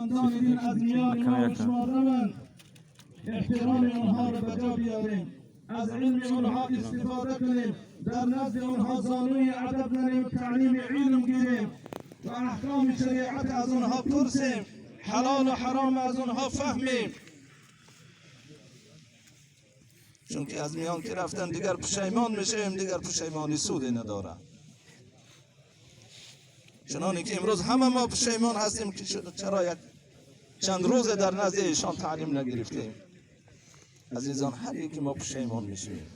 دانشمندان دین از میان ما و شما روند، احترام آنها را به جا بیاریم، از علم آنها استفاده کنیم، در نزد آنها زانوی ادب ننیم، تعلیم علم گیریم و احکام شریعت از آنها پرسیم، حلال و حرام از آنها فهمیم. چون که از میان که رفتن دیگر پشیمان میشیم، دیگر پشیمانی سودی نداره. چنانی که امروز همه ما پشیمان هستیم که چرا یک چند روز در نزد ایشان تعلیم نگرفتیم. عزیزان، هر یکی ما پشیمان میشیم.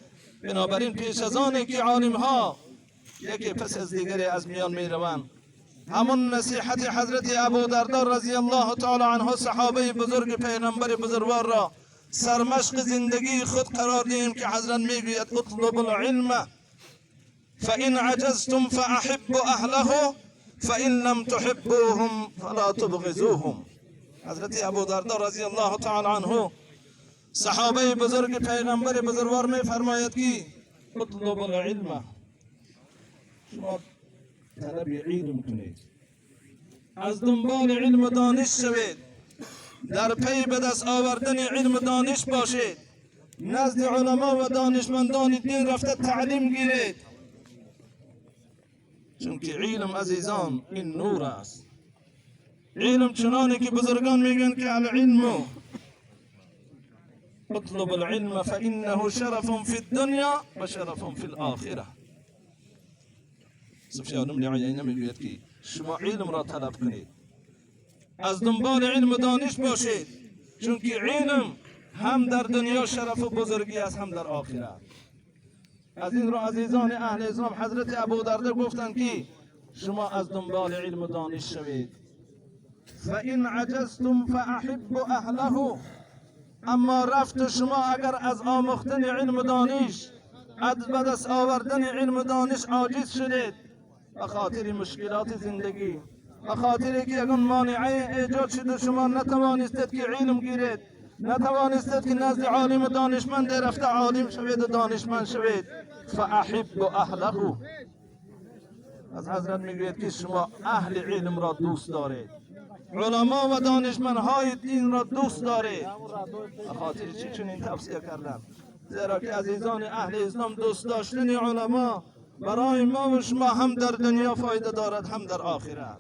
بنابراین پیش از آن که عالم ها یکی پس از دیگری از میان میروند، همون نصیحت حضرت ابو دردا رضی الله تعالی عنه، صحابه بزرگ پیغمبر بزرگوار را سرمشق زندگی خود قرار دهیم که حضرت میگوید: اطلب العلم فإن عجزتم فأحبوا أهله فإن لم تحبوهم فلا تبغضوهم. حضرت ابو دردا رضی الله تعالی عنه، صحابه بزرگ پیغمبر بزرگوار، می فرماید که اطلب العلم، شما طلب علم کنید، از دنبال علم و دانش شوید، در پی به دست آوردن علم و دانش باشید، نزد علما و دانشمندان دین رفته تعلیم گیرید، چون که علم عزیزان این نور است. علم چنانی که بزرگان میگن که العلم اطلب العلم فإنه شرف في الدنيا وشرف في الآخرة. سفیان بن عیینه میگوید که شما علم را طلب کنید، از دنبال علم و دانش باشید، چون که علم هم در دنیا شرف و بزرگی است، هم در آخرت. از این رو عزیزان اهل اسلام، حضرت ابو دردا گفتند که شما از دنبال علم و دانش شوید. فإن عجزتم فأحبوا أهله. اما رفت شما اگر از آموختن علم و دانش، از به دست آوردن علم و دانش عاجز شدید، به خاطر مشکلات زندگی، به خاطر که یگان مانعه ایجاد شده، شما نتوانستید که علم گیرید، نتوانستید که نزد عالم و دانشمند رفته عالم شوید و دانشمند شوید، فأحبوا أهله. از حضرت میگوید که شما اهل علم را دوست دارید، علما و دانشمندهای دین را دوست دارید. به خاطر چی چنین توصیه کردم؟ زیرا که عزیزان اهل اسلام، دوست داشتن علما برای ما و شما هم در دنیا فایده دارد، هم در آخرت.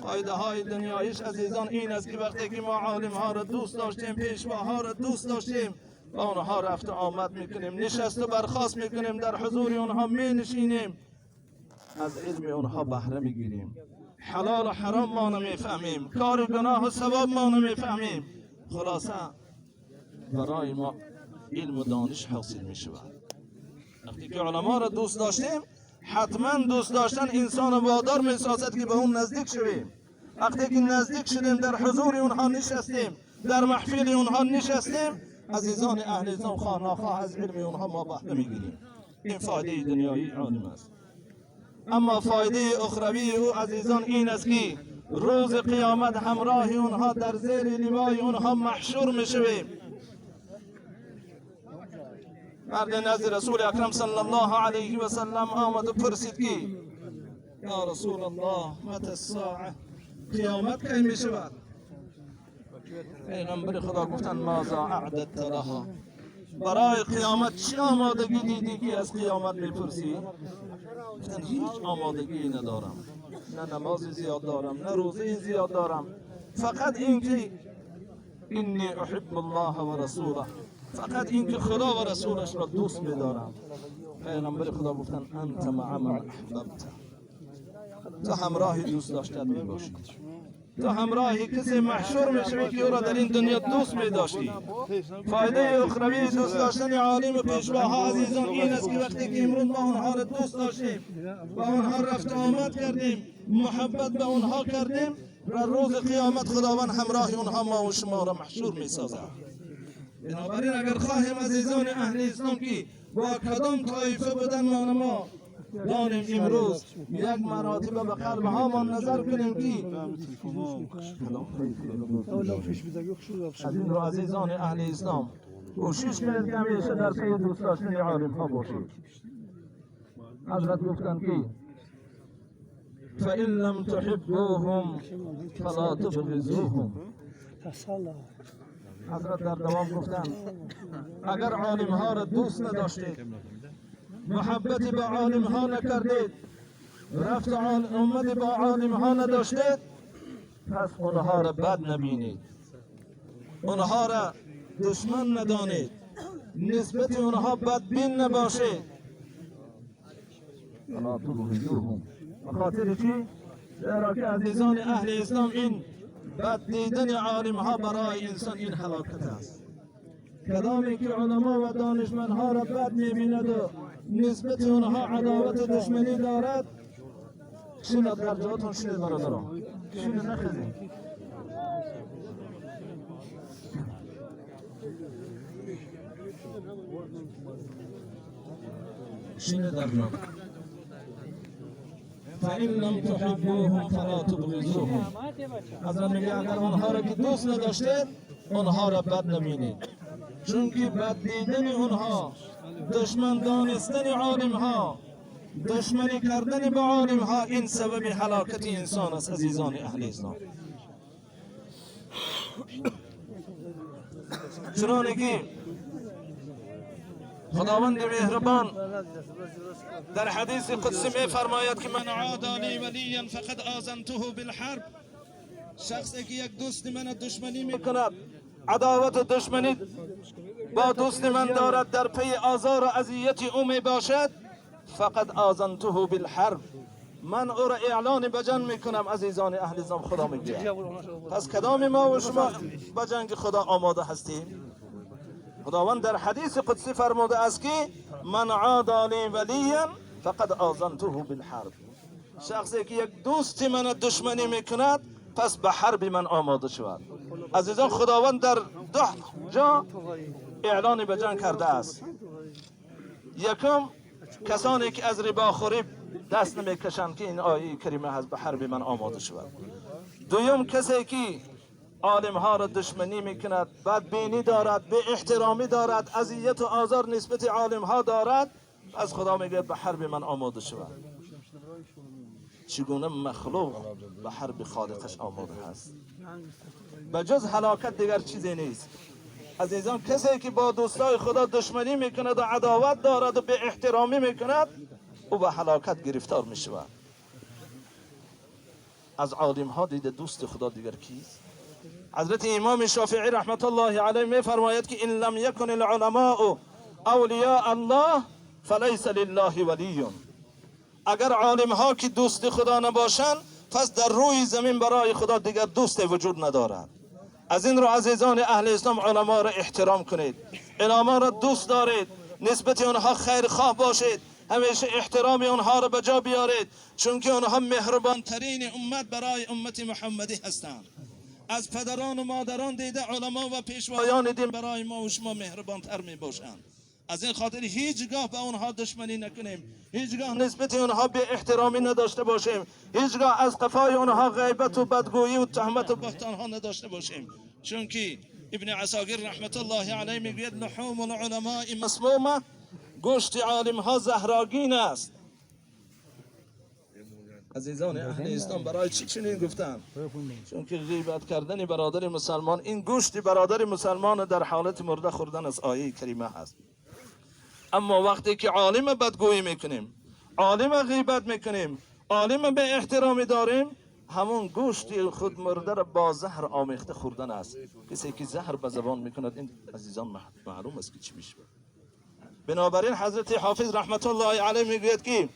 فایده های دنیایش عزیزان این است که وقتی که ما عالم ها را دوست داشتیم، پیشواها را دوست داشتیم، با آنها رفت آمد میکنیم، نشست و برخاست میکنیم، در حضور آنها می نشینیم، از علم آنها بهره میگیریم، حلال و حرام ما نمیفهمیم، کار گناه و ثواب ما نمیفهمیم. خلاصه برای ما علم و دانش حاصل می شود. وقتی که علما را دوست داشتیم، حتما دوست داشتن انسان وادار می سازد که به اون نزدیک شویم. وقتی که نزدیک شدیم، در حضور اونها نشستیم، در محفل اونها نشستیم، عزیزان اهل اسلام، خواه ناخواه از علم اونها ما بهره میگیریم. این فایده دنیایی عالم است. اما فایده اخروی او عزیزان این است که روز قیامت همراه اونها در زیر لوای اونها محشور میشویم. مرد نزد رسول اکرم صلی الله علیه و سلم آمد و پرسید که یا رسول الله، متى الساعة؟ قیامت کی می شود؟ پیغمبر خدا گفتند: ماذا اعددت لها؟ برای قیامت چی آمادگی دیدی که از قیامت میپرسی؟ گفتن: هیچ آمادگی ندارم، نه نماز زیاد دارم، نه روزه زیاد دارم، فقط اینکه إني أحب الله ورسوله، فقط اینکه خدا و رسولش را دوست میدارم. پیغمبر خدا گفتن: أنت مع من أحببت. تو همراه دوست داشتن میباشی. تو همراه کسی محشور میشوی که او را در این دنیا دوست میداشتی. فایده اخروی دوست داشتن عالم و پیشواها عزیزان این است که وقتی که امروز ما آنها را دوست داشتیم، با آنها رفت آمد کردیم، محبت به آنها کردیم و روز قیامت خداوند همراه اونها ما و شما را محشور میسازد. بنابراین اگر خواهیم عزیزان اهل اسلام که با کدام طایفه بودن ما دانیم، امروز یک مراتب به قلب هامان نظر کنیم که کدام طایفه. از این رو عزیزان اهل اسلام، کوشش کنید که همیشه در پی دوست داشتن عالم ها باشید. حضرت گفتند که فإن لم تحبوهم فلا تبغضوهم. حضرت در دوام گفتند اگر عالم ها را دوست نداشتید، محبت به عالم ها نکردید، رفت آمد با عالم ها نداشتید، پس اونها را بد نبینید، اونها را دشمن ندانید، نسبت اونها بدبین نباشید. فلا تبغضوهم. بخاطر چی؟ زیرا که عزیزان اهل اسلام این بد دیدن عالم ها برای انسان این هلاکت است. کدامی که علما و دانشمندها را بد میبیند و نسبت اونها عداوت و دشمنی دارد، شنید در جاتون، شنید برادران، شنید، نخیزید. شنید در جا. فإن لم تحبوهم فلا تبغضوهم. حضرت میگه اگر اونها را که دوست نداشتید، اونها را بد نبینید، چون که بد دیدن اونها، دشمن دانستن عالم ها، دشمنی کردن با عالم ها، این سبب هلاکت انسان است. عزیزان اهل اسلام، چنانه که خداوند مهربان در حدیث قدسی می فرماید که من عادى لی ولیا فقد آذنته بالحرب. شخصی که یک دوست من دشمنی میکند، عداوت و دشمنی با دوست من دارد، در پی آزار و اذیت او می باشد، فقد آذنته بالحرب، من او را اعلان به جنگ میکنم. عزیزان اهل اسلام، خدا میگوید پس کدام ما و شما به جنگ خدا آماده هستیم؟ خداوند در حدیث قدسی فرموده است که من عادى لی ولیا فقد آذنته بالحرب. شخصی که یک دوست من دشمنی میکند، پس به حرب من آماده شود. عزیزان، خداوند در ده جا اعلان به جنگ کرده است. یکم کسانی که از ربا خوری دست نمیکشند که این آیه کریمه هست، به حرب من آماده شود. دوم کسی که عالم ها را دشمنی میکند، بدبینی دارد، بی احترامی دارد، اذیت و آزار نسبت عالم ها دارد، از خدا میگه به حرب من آماده شود. چگونه مخلوق به حرب خالقش آماده هست؟ به جز هلاکت دیگر چیزی نیست. عزیزان، کسی که با دوستای خدا دشمنی میکند و عداوت دارد و بی احترامی میکند، او به هلاکت گرفتار میشود. از عالم ها دیده دوست خدا دیگر کیست؟ حضرت امام شافعی رحمت الله علیه می فرماید که ان لم یکن العلماء اولیاء الله فلیس لله ولی. اگر عالم ها که دوست خدا نباشند، پس در روی زمین برای خدا دیگر دوست وجود ندارد. از این رو عزیزان اهل اسلام، علما را احترام کنید، علما را دوست دارید، نسبت آنها خیرخواه باشید، همیشه احترام آنها را به جا بیارید، چون که آنها مهربان ترین امت برای امت محمدی هستند. از پدران و مادران دیده علما و پیشوایان دین برای ما و شما مهربان تر می باشند. از این خاطر هیچگاه به آنها دشمنی نکنیم، هیچگاه نسبت آنها بی احترامی نداشته باشیم، هیچگاه از قفای آنها غیبت و بدگویی و تهمت و بهتان ها نداشته باشیم، چون که ابن عساکر رحمت الله علیه میگوید لحوم العلماء مسمومه، گوشت عالم ها زهرآگین است. عزیزان اهل اسلام، برای چی چنین گفتم؟ چون که غیبت کردن برادر مسلمان، این گوشت برادر مسلمان در حالت مرده خوردن از آیه کریمه هست. اما وقتی که عالم بدگویی میکنیم، عالم غیبت میکنیم، عالم بی احترامی داریم، همون گوشت خود مرده را با زهر آمیخته خوردن است. کسی که زهر به زبان میکند، این عزیزان معلوم است که چی میشه. بنابراین حضرت حافظ رحمت الله علیه میگوید که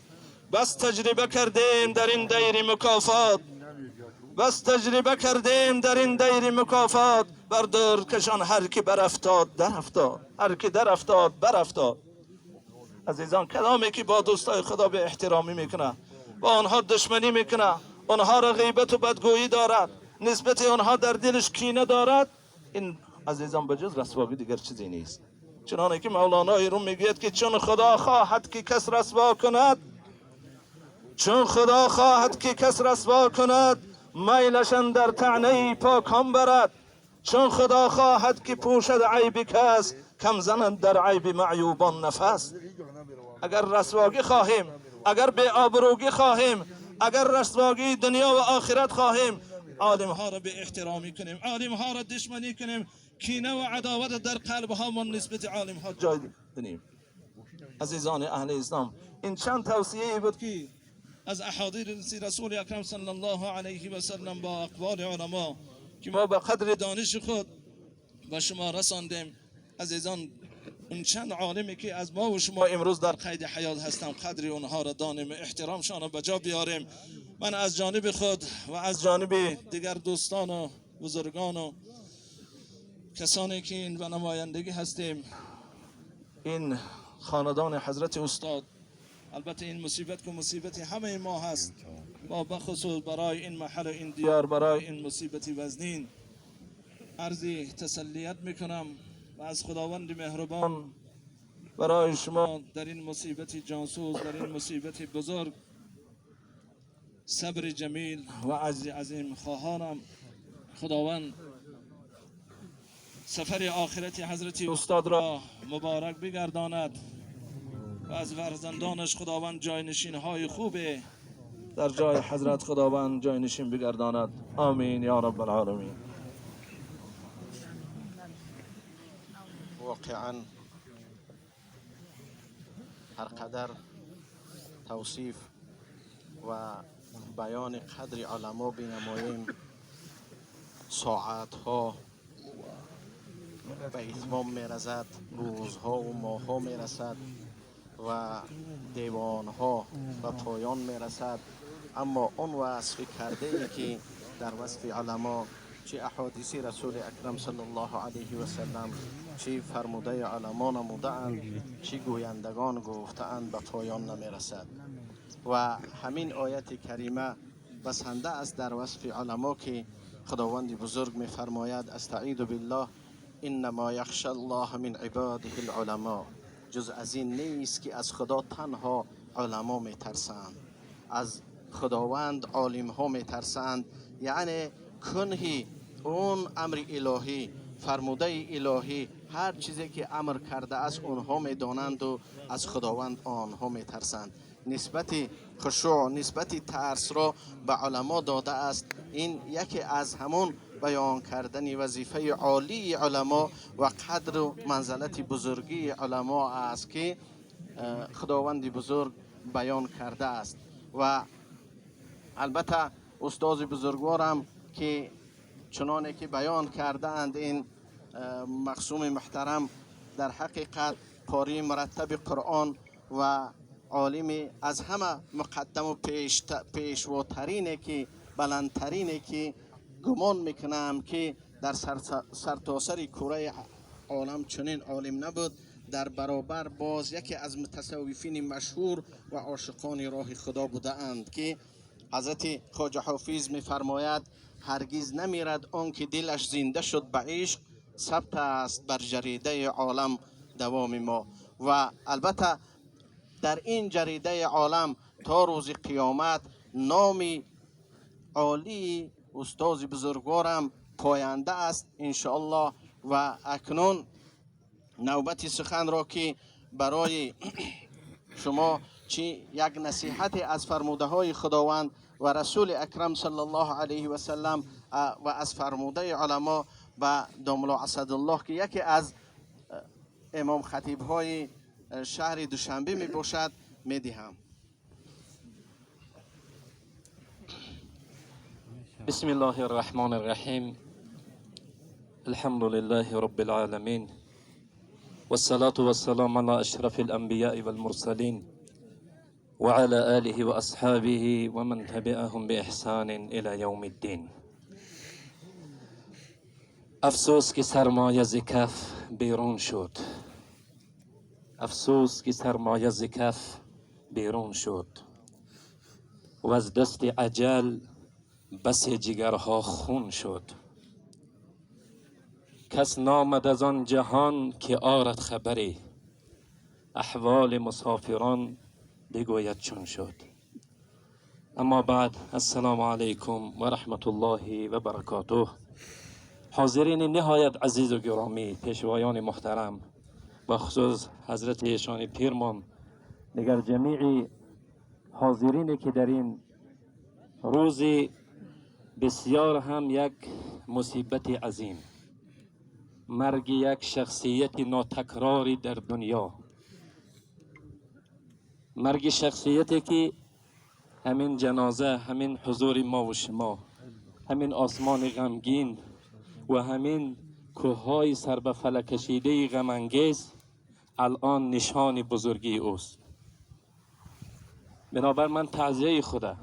بس تجربه کردیم در این دیر مکافات، بس تجربه کردیم در این دیر مکافات، بر در کشان هر کی برافتاد در افتاد، هر کی در افتاد برافتاد. عزیزان، کدامی که با دوستای خدا بی احترامی میکنه، با آنها دشمنی میکنه، آنها را غیبت و بدگویی دارد، نسبت آنها در دلش کینه دارد، این عزیزان به جز رسوایی دیگر چیزی نیست. چنانه که مولانا روم میگوید که چون خدا خواهد که کس رسوا کند، چون خدا خواهد که کس رسوا کند، میلش در طعنه پاکان برد. چون خدا خواهد که پوشد عیب کس، کم زنند در عیب معیوبان نفس. اگر رسواگی خواهیم، اگر بی آبروگی خواهیم، اگر رسواگی دنیا و آخرت خواهیم، عالم ها را به احترامی کنیم، عالم ها را دشمنی کنیم، کینه و عداوت در قلب ها من نسبت عالم ها جای دنیم. عزیزان اهل اسلام، این چند توصیه بود که از احادیث رسول اکرم صلی الله علیه و سلم با اقوال علما که ما به قدر دانش خود به شما رساندیم. عزیزان، اون چند عالمی که از ما و شما امروز در قید حیات هستم، قدر اونها را دانیم، احترامشان را به جا بیاریم. من از جانب خود و از جانب دیگر دوستان و بزرگان و کسانی که این و نمایندگی هستیم، این خاندان حضرت استاد، البته این مصیبت که مصیبت همه ما هست، ما بخصوص برای این محل، این دیار، برای این مصیبت وزنین عرض تسلیت میکنم و از خداوند مهربان برای شما در این مصیبت جانسوز، در این مصیبت بزرگ صبر جمیل و عجز عظیم خواهانم. خداوند سفر آخرت حضرت استاد را مبارک بگرداند و از فرزندانش خداوند جاینشین های خوبه در جای حضرت خداوند جاینشین بگرداند. آمین یا رب العالمین. واقعا هر قدر توصیف و بیان قدر علما بنماییم، ساعت ها به اتمام میرسد، روزها و ماهها میرسد و دیوانها به پایان میرسد، اما اون وصف کرده ای که در وصف علما، چه احادیث رسول اکرم صلی الله علیه و سلم، چه فرموده علما نموده اند، چه گویندگان گفته‌اند، به پایان نمیرسد. و همین آیت کریمه بسنده است در وصف علما که خداوند بزرگ میفرماید: استعیذ بالله، انما یخشى الله من عباده العلماء. جز از این نیست که از خدا تنها علما میترسند، از خداوند عالم ها میترسند. یعنی کنهی اون امر الهی، فرموده الهی، هر چیزی که امر کرده است اونها میدانند و از خداوند آنها میترسند. نسبت خشوع، نسبت ترس را به علما داده است. این یکی از همون بیان کردن وظیفه عالی علما و قدر و منزلت بزرگی علما است که خداوند بزرگ بیان کرده است. و البته استاد بزرگوارم که چنانه که بیان کرده اند، این مخصوم محترم در حقیقت قاری مرتب قرآن و عالم از همه مقدم و پیشواترینه که بلندترینه که گمان میکنم که در سرتاسر کره عالم چنین عالم نبود. در برابر باز یکی از متصوفین مشهور و عاشقان راه خدا بوده اند که حضرت خواجه حافظ میفرماید: هرگز نمیرد آن که دلش زنده شد به عشق، ثبت است بر جریده عالم دوام ما. و البته در این جریده عالم تا روز قیامت نام عالی استاد بزرگوارم پاینده است انشاءالله. و اکنون نوبت سخن را که برای شما چی یک نصیحت از فرموده های خداوند و رسول اکرم صلی الله علیه و سلم و از فرموده علما به داملا اسدالله که یکی از امام خطیب های شهر دوشنبه می باشد می دهم. بسم الله الرحمن الرحیم. الحمد لله رب العالمین والصلاة والسلام على أشرف الأنبياء والمرسلين وعلى آله وأصحابه ومن تبعهم بإحسان إلى يوم الدين. افسوس که سرمایه ز کف بیرون شد، افسوس که سرمایه ز کف بیرون شد و از دست اجل بس جگرها خون شد. کس نامد از آن جهان که آرد خبری، احوال مسافران بگوید چون شد. اما بعد، السلام علیکم و رحمت الله و برکاته. حاضرین نهایت عزیز و گرامی، پیشوایان محترم و خصوص حضرت ایشان پیرمان، دیگر جمیع حاضرین که در این روز بسیار هم یک مصیبت عظیم، مرگ یک شخصیت ناتکراری در دنیا، مرگ شخصیتی که همین جنازه، همین حضور ما و شما، همین آسمان غمگین و همین کوههای سر به فلک کشیده غم انگیز الان نشان بزرگی اوست. بنابر من تعزیه خدا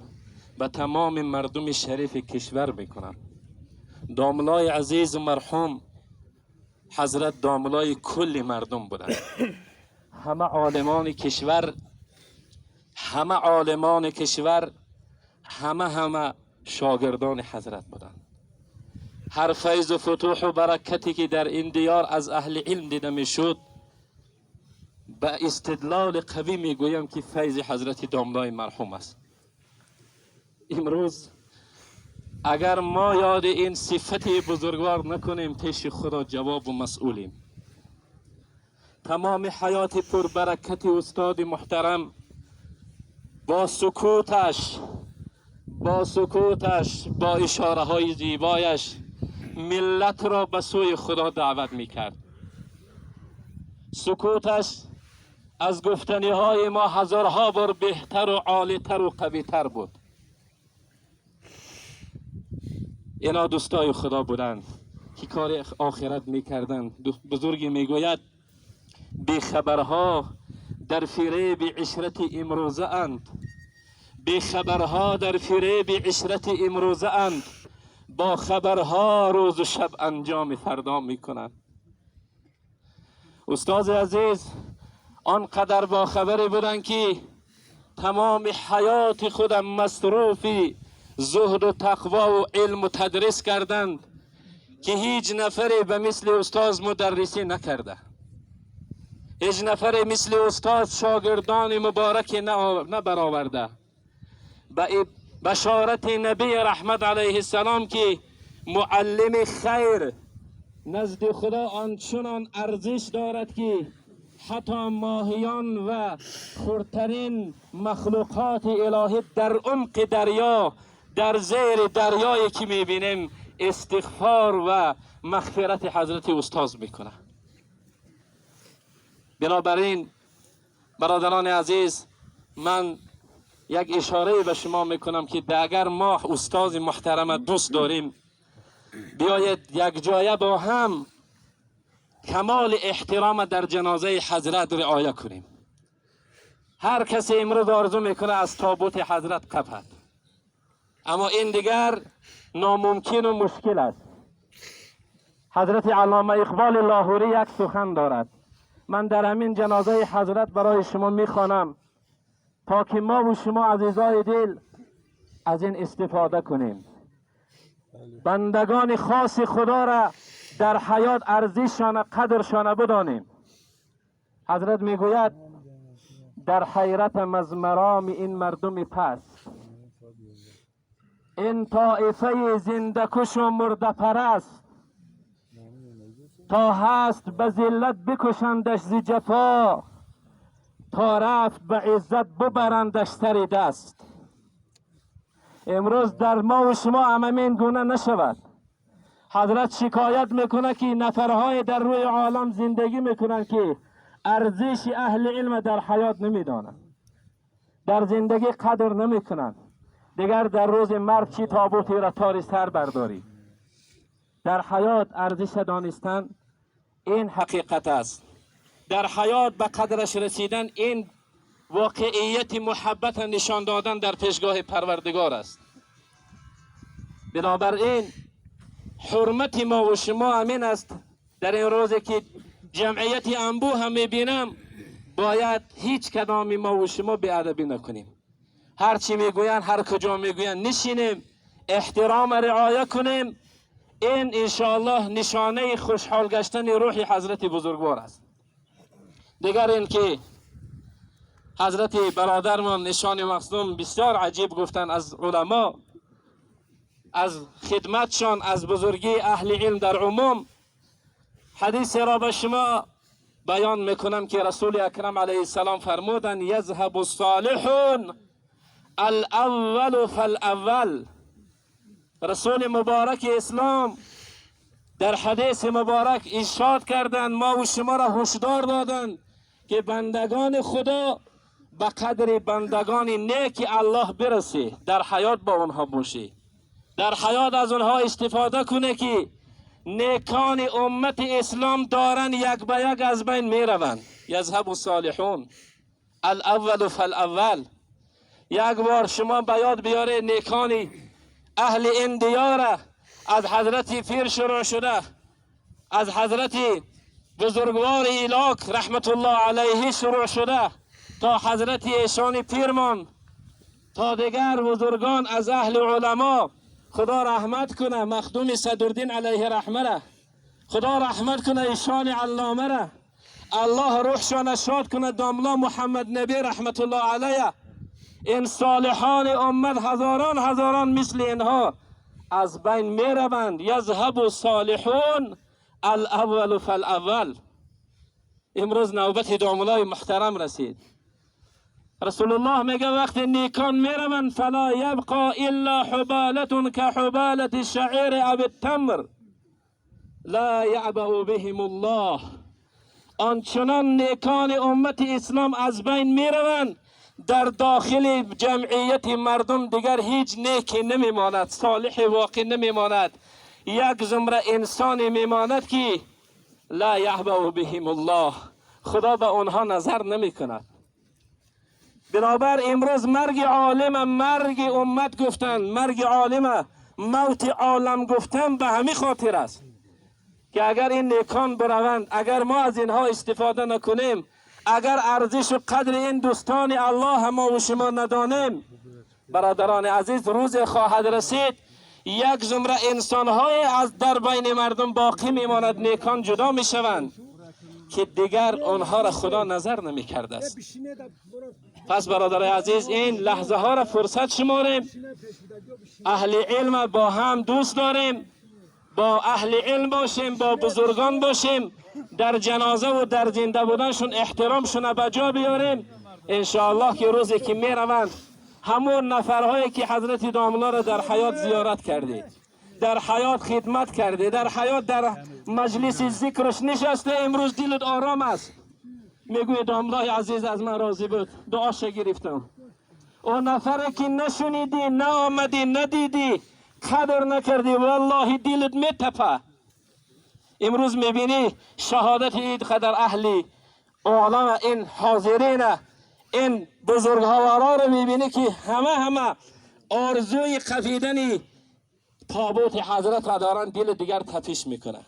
به تمام مردم شریف کشور میکنم. داملای عزیز و مرحوم حضرت داملای کل مردم بودند. همه عالمان کشور، همه عالمان کشور، همه شاگردان حضرت بودند. هر فیض و فتوح و برکتی که در این دیار از اهل علم دیده میشد، به استدلال قوی میگویم که فیض حضرت داملای مرحوم است. امروز اگر ما یاد این صفت بزرگوار نکنیم، پیش خدا جواب و مسئولیم. تمام حیات پربرکت استاد محترم با سکوتش، با سکوتش، با اشاره های زیبایش ملت را به سوی خدا دعوت میکرد. سکوتش از گفتنی های ما هزارها بار بهتر و عالیتر و قویتر بود. اینا دوستای خدا بودند که کار آخرت میکردند. بزرگی میگوید بی خبرها در فریب عشرت امروزه اند، بی خبرها در فریب عشرت امروزه اند، با خبرها روز و شب انجام فردا میکنند. استاد عزیز آنقدر با خبری بودند که تمام حیات خودم مصروفی زهد و تقوا و علم و تدریس کردند که هیچ نفری به مثل استاد مدرسی نکرده، هیچ نفری مثل استاد شاگردان مبارک نبرآورده. به بشارت نبی رحمت علیه السلام که معلم خیر نزد خدا آنچنان ارزش دارد که حتی ماهیان و خردترین مخلوقات الهی در عمق دریا، در زیر دریایی که میبینیم، استغفار و مغفرت حضرت استاد میکنه. بنابراین برادران عزیز، من یک اشاره به شما میکنم که اگر ما استاد محترم دوست داریم، بیاید یک جایه با هم کمال احترام در جنازه حضرت رعایت کنیم. هر کسی امروز آرزو میکنه از تابوت حضرت قپد، اما این دیگر ناممکن و مشکل است. حضرت علامه اقبال لاهوری یک سخن دارد، من در همین جنازه حضرت برای شما میخوانم تا که ما و شما عزیزای دل از این استفاده کنیم. بندگان خاص خدا را در حیات ارزششان قدرشان بدانیم. حضرت میگوید در حیرتم از مرام این مردم پس، این طائفه زنده کش و مرده پرست، تا هست به ذلت بکشندش ز جفا، تا رفت به عزت ببرندش سر دست. امروز در ما و شما همین گونه نشود. حضرت شکایت میکنه که نفرهای در روی عالم زندگی میکنن که ارزش اهل علم در حیات نمیدانند، در زندگی قدر نمیکنند، دیگر در روز مرگ چی تابوتی را تاری سر برداری. در حیات ارزش دانستن این حقیقت است، در حیات به قدرش رسیدن این واقعیت محبت نشان دادن در پیشگاه پروردگار است. بنابراین حرمت ما و شما همین است. در این روزی که جمعیت انبوه هم میبینم، باید هیچ کدام ما و شما بی‌ادبی نکنیم. هر چی میگوین، هر کجا میگوین نشینیم، احترام رعایت کنیم. این انشاءالله نشانه خوشحال گشتن روح حضرت بزرگوار است. دیگر این که حضرت برادرمان نشان مخزوم بسیار عجیب گفتن از علما، از خدمتشان، از بزرگی اهل علم در عموم. حدیث را به شما بیان میکنم که رسول اکرم علیه السلام فرمودن یذهب الصالحون الاول فالاول. رسول مبارک اسلام در حدیث مبارک ارشاد کردند، ما و شما را هشدار دادند که بندگان خدا به قدر بندگان نیک الله برسی، در حیات با آنها باشی، در حیات از آنها استفاده کنه که نیکان امت اسلام دارن یک به یک از بین میروند. یذهب الصالحون الاول فالاول. یک بار شما به یاد بیاره نیکان اهل این دیاره از حضرت پیر شروع شده، از حضرت بزرگوار ایلاک رحمت الله علیه شروع شده تا حضرت ایشان پیرمان تا دیگر بزرگان از اهل علما. خدا رحمت کنه مخدوم صدرالدین علیه رحمه را، خدا رحمت کنه ایشان علامه را، الله روحشان شاد کنه داملا محمد نبی رحمت الله علیه. این صالحان امت هزاران هزاران مثل اینها از بین می روند. یذهب الصالحون الاول فالاول. امروز نوبت داملای محترم رسید. رسول الله میگه وقتی نیکان میروند فلا یبقى الا حبالة كحبالة الشعير او التمر لا یعبأ بهم الله. آنچنان نیکان امت اسلام از بین میروند در داخل جمعیت مردم دیگر هیچ نیکی نمیماند، صالح واقع نمیماند، یک زمره انسانی میماند که لا یعبأ بهم الله، خدا به آنها نظر نمی کند. بنابر امروز مرگ عالم مرگ امت گفتن، مرگ عالم موت عالم گفتن به همین خاطر است که اگر این نیکان بروند، اگر ما از اینها استفاده نکنیم، اگر ارزش و قدر این دوستان الله ما و شما ندانیم، برادران عزیز، روز خواهد رسید یک زمره انسانهای از در بین مردم باقی میماند، نیکان جدا میشوند که دیگر آنها را خدا نظر نمی کرده است. پس برادران عزیز، این لحظه ها را فرصت شماریم، اهل علم با هم دوست داریم، با اهل علم باشیم، با بزرگان باشیم، در جنازه و در زنده بودنشون احترامشون به جا بیاریم. انشاءالله که روزی که میروند همون نفرهایی که حضرت داملا را در حیات زیارت کرده، در حیات خدمت کرده، در حیات در مجلس ذکرش نشسته، امروز دلت آرام است، میگوی داملای عزیز از من راضی بود، دعاش گرفتم. اون نفره که نشنیدی، نه آمدی، ندیدی، قدر نکردی، والله دلت میتپه. امروز میبینی شهادت این قدر اهلی عالم، این حاضرین، این بزرگوارا رو میبینی که همه همه آرزوی قفیدن تابوت حضرت را دارن، دل دیگر تپش میکنه.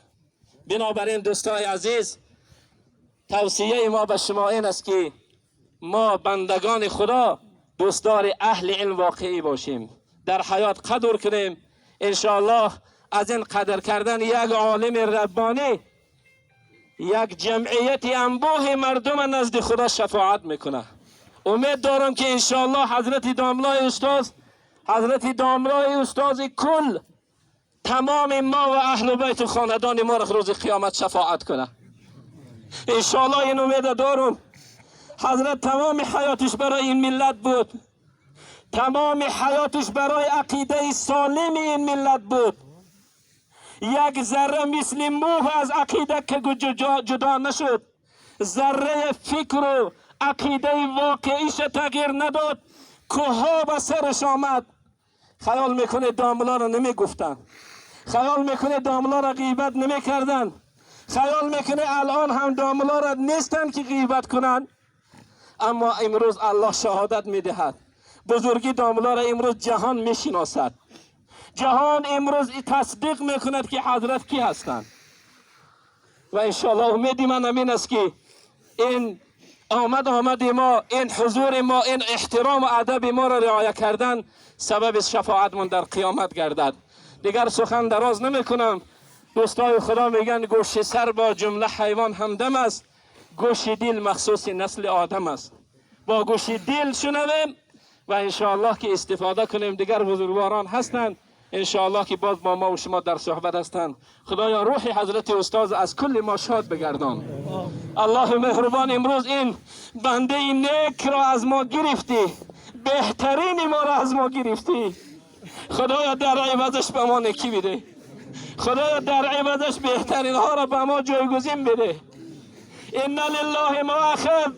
بنابراین دوستای عزیز، توصیه ما به شما این است که ما بندگان خدا دوستدار اهل علم واقعی باشیم، در حیات قدر کنیم. انشاءالله از این قدر کردن یک عالم ربانی، یک جمعیت انبوه مردم نزد خدا شفاعت میکنه. امید دارم که انشاءالله حضرت داملای استاد، حضرت داملای استاد کل تمام ما و اهل بیت و خاندان ما را روز قیامت شفاعت کنه. انشاءالله این امید دارم. حضرت تمام حیاتش برای این ملت بود، تمام حیاتش برای عقیده سالم این ملت بود. یک ذره مثل موه از عقیده که جدا نشد، ذره فکر و عقیده واقعیش تغییر نداد، کوها به سرش آمد. خیال میکنه داملا را نمیگفتن، خیال میکنه داملا را غیبت نمیکردن، خیال میکنه الان هم داملا را نیستن که غیبت کنن. اما امروز الله شهادت میدهد، بزرگی داملا را امروز جهان میشناسد. جهان امروز تصدیق میکند که حضرت کی هستند. و انشاءالله امید من همین است که این آمد آمد ما، این حضور ما، این احترام و ادب ما را رعایت کردن سبب شفاعتمون در قیامت گردد. دیگر سخن دراز نمی کنم. دوستای خدا میگن گوش سر با جمله حیوان همدم است، گوش دل مخصوص نسل آدم است. با گوش دل شنویم و انشاءالله که استفاده کنیم. دیگر بزرگواران هستند، انشاءالله که باز با ما و شما در صحبت هستند. خدایا روح حضرت استاد از کل ما شاد بگردان. الله مهربان، امروز این بنده نیک را از ما گرفتی. بهترین ما را از ما گرفتی. خدایا در عوضش به ما نکی بده. خدایا در عوضش بهترین ها را به ما جایگزین بده. ان لله ما اخذ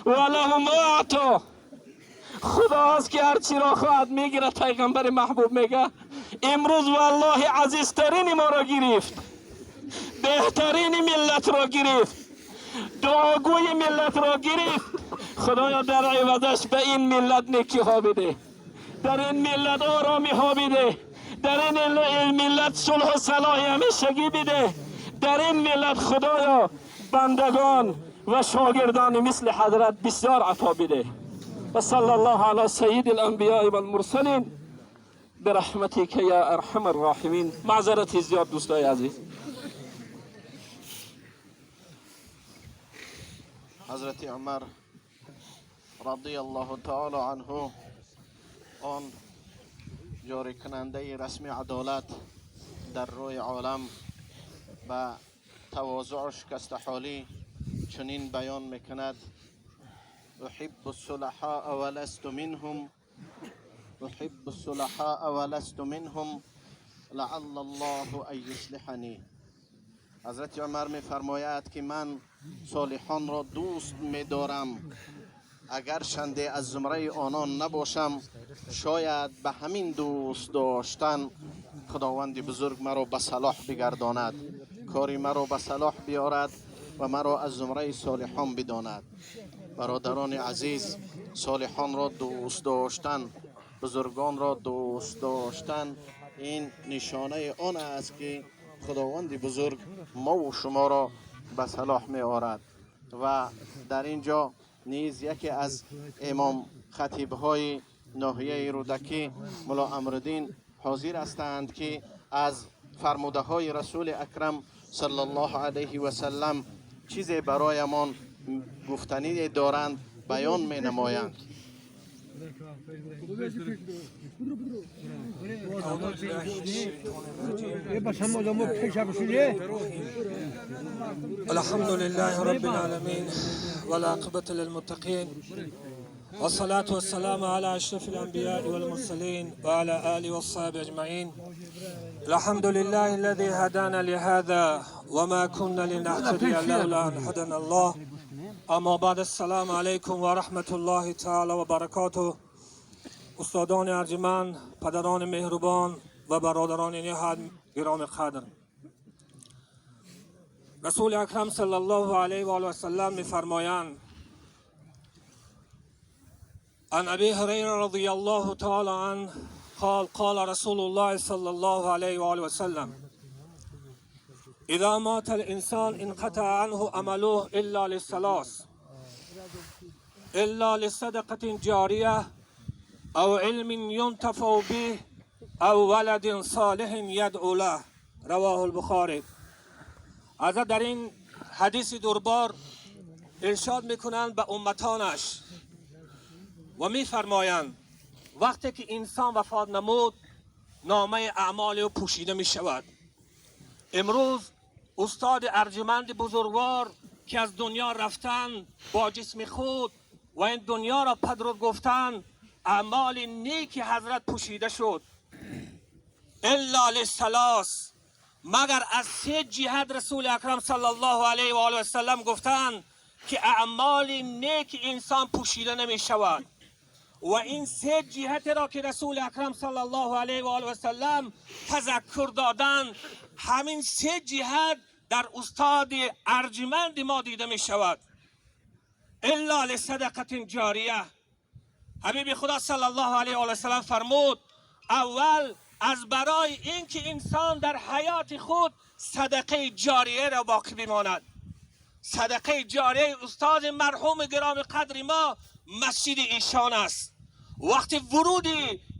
و له ما اعطا. خدا است که هرچی را خواهد میگیرد. پیغمبر محبوب میگه امروز والله عزیزترین ما را گرفت، بهترین ملت را گرفت، دعاگوی ملت را گرفت. خدایا در عوضش به این ملت نیکی ها بده، در این ملت آرامی ها بده، در این ملت صلح و صلاح همیشگی بده، در این ملت خدایا بندگان و شاگردان مثل حضرت بسیار عطا بده. و صلی الله علی سید الانبیاء والمرسلین برحمتك یا ارحم الراحمین. معذرت زیاد دوستای عزیز. حضرت عمر رضی الله تعالی عنه، آن جاری کننده رسم عدالت در روی عالم، به تواضع و شکست حالی چنین بیان میکند: احب الصلحاء ولست منهم، احب الصلحاء ولست منهم لعل الله ان یصلحنی. حضرت عمر میفرماید که من صالحان را دوست میدارم، اگر شنده از زمره آنان نباشم شاید به همین دوست داشتن خداوند بزرگ مرا به صلاح بگرداند، کاری مرا به صلاح بیارد و مرا از زمره صالحان بداند. برادران عزیز، صالحان را دوست داشتن، بزرگان را دوست داشتن، این نشانه آن است که خداوند بزرگ ما و شما را به صلاح می آورد. و در اینجا نیز یکی از امام خطیب های ناحیه رودکی ملا امرالدین حاضر هستند که از فرموده های رسول اکرم صلی الله علیه و سلم چیزی برایمان گفتنی دارند بیان می نمایند. الحمد لله رب العالمين والعاقبة للمتقين والصلاة والسلام على أشرف الأنبياء والمرسلين وعلى آله وصحبه أجمعين. الحمد لله الذي هدانا لهذا وما كنا لنهتدي لولا أن هدانا الله. اما بعد، السلام علیکم و رحمت الله تعالی و برکاته. استادان ارجمند، پدران مهربان و برادران نهاد گرام قدر، رسول اکرم صلی الله علیه و آله و سلم می‌فرمایند: عن ابی هریره رضی الله تعالی عنه قال قال رسول الله صلی الله علیه و آله و سلم اذا مات الانسان انقطع عنه عمله الا للثلاث، الا لصدقه جاریه او علم ينتفع به او ولد صالح يدعو له. رواه البخاری. حضرت در این حدیث دربار ارشاد میکنند به امتانش و میفرمایند وقتی که انسان وفات نمود نامه اعمال او پوشیده میشود. امروز استاد ارجمند بزرگوار که از دنیا رفتن با جسم خود و این دنیا را پدرود گفتن، اعمال نیک حضرت پوشیده شد. الا للثلاث، مگر از سه جهت رسول اکرم صلی الله علیه و آله و سلم گفتند که اعمال نیک انسان پوشیده نمی شود. و این سه جهت را که رسول اکرم صلی الله علیه و آله و سلم تذکر دادند، همین سه جهت در استاد ارجمند ما دیده می شود. الا لصدقه جاریه. حبیب خدا صلی الله علیه و آله و سلم فرمود اول از برای اینکه انسان در حیات خود صدقه جاریه را باقی بماند. صدقه جاریه استاد مرحوم گرام قدر ما مسجد ایشان است. وقتی ورود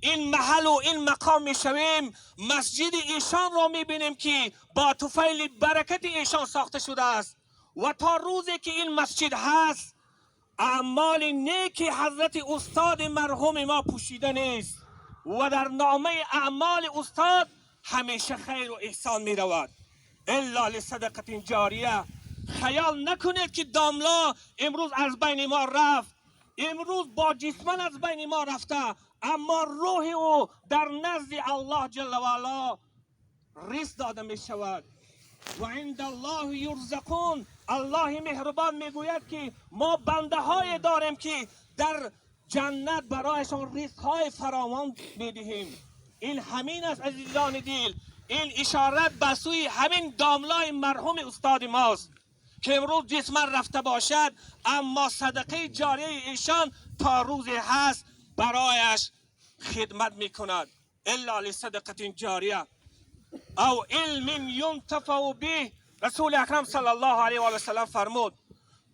این محل و این مقام میشویم مسجد ایشان را میبینیم که با طفیل برکت ایشان ساخته شده است و تا روزی که این مسجد هست اعمال نیک حضرت استاد مرحوم ما پوشیده نیست و در نامه اعمال استاد همیشه خیر و احسان می رود. الا لصدقه جاریه. خیال نکنید که داملا امروز از بین ما رفت. امروز با جسمن از بین ما رفته، اما روح او در نزد الله جل و علا رزق داده می شود. و عند الله یرزقون. الله مهربان میگوید که ما بنده های داریم که در جنت برایشان رزق های فراوان میدهیم. این همین است عزیزان دل، این اشارت به سوی همین داملای مرحوم استاد ماست که امروز جسما رفته باشد، اما صدقه جاریه ایشان تا روز هست برایش خدمت میکند. الا لصدقه جاریه او علم ینتفع به. رسول اکرم صلی الله علیه و سلم فرمود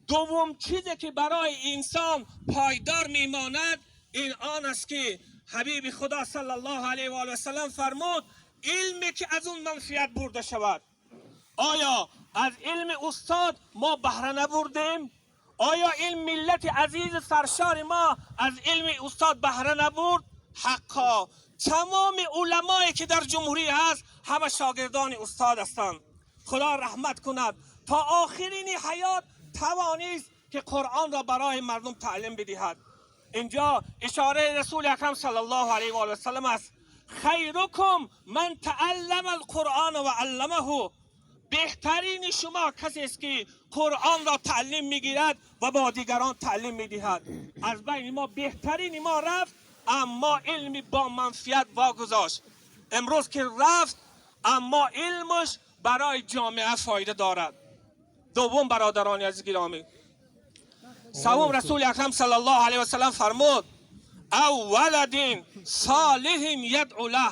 دوم چیزی که برای انسان پایدار میماند این آن است که حبیب خدا صلی الله علیه و سلم فرمود علمی که از اون منفعت برده شود. آیا از علم استاد ما بهره نبردیم؟ آیا این ملت عزیز سرشار ما از علم استاد بهره نبرد؟ حقا تمام علمایی که در جمهوری هست همه شاگردان استاد هستند. خدا رحمت کند تا آخرین حیات توانست که قرآن را برای مردم تعلیم بدهد. اینجا اشاره رسول اکرم صلی الله علیه و آله و سلم است: خیرکم من تعلم القرآن و علمه. بهترین شما کسی است که قرآن را تعلیم میگیرد و با دیگران تعلیم میدهد. از بین ما بهترین ما رفت، اما علمی با منفعت واگذاشت. امروز که رفت، اما علمش برای جامعه فایده دارد. دوم برادران عزیز گرامی، سوم رسول اکرم صلی الله علیه و سلم فرمود او ولد صالح یدعو له.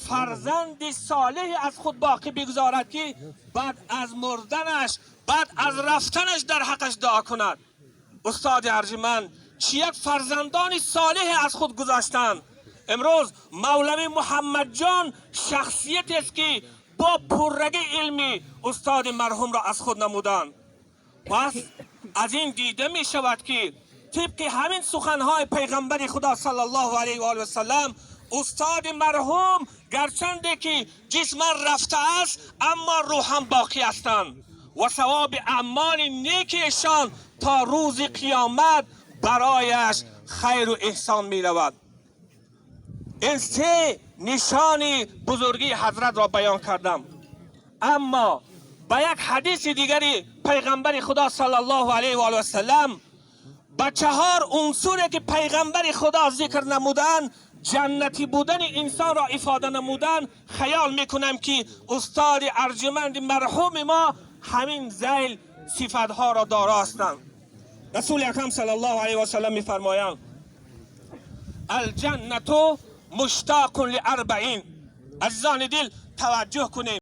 فرزند صالح از خود باقی بگذارد که بعد از مردنش، بعد از رفتنش در حقش دعا کند. استاد ارجمند چی یک فرزندان صالح از خود گذاشتند. امروز مولوی محمد جان شخصیت است که با پررگی علمی استاد مرحوم را از خود نمودند. پس از این دیده می شود که طبق همین سخنهای پیغمبر خدا صلی الله علیه و آله و سلم، استاد مرحوم گرچنده که جسما رفته است، اما روحم باقی هستند و ثواب اعمال نیک ایشان تا روز قیامت برایش خیر و احسان می رود. این سه نشان بزرگی حضرت را بیان کردم. اما به یک حدیث دیگری پیغمبر خدا صلی الله علیه و آله و سلم به چهار عنصری که پیغمبر خدا ذکر نمودن جنتی بودن انسان را افاده نمودن، خیال میکنم که استاد ارجمند مرحوم ما همین ذیل صفتها را دارا هستند. رسول اکرم صلی الله علیه و سلم میفرمایند الجنة مشتاق لأربع. عزیزان دل توجه کنیم.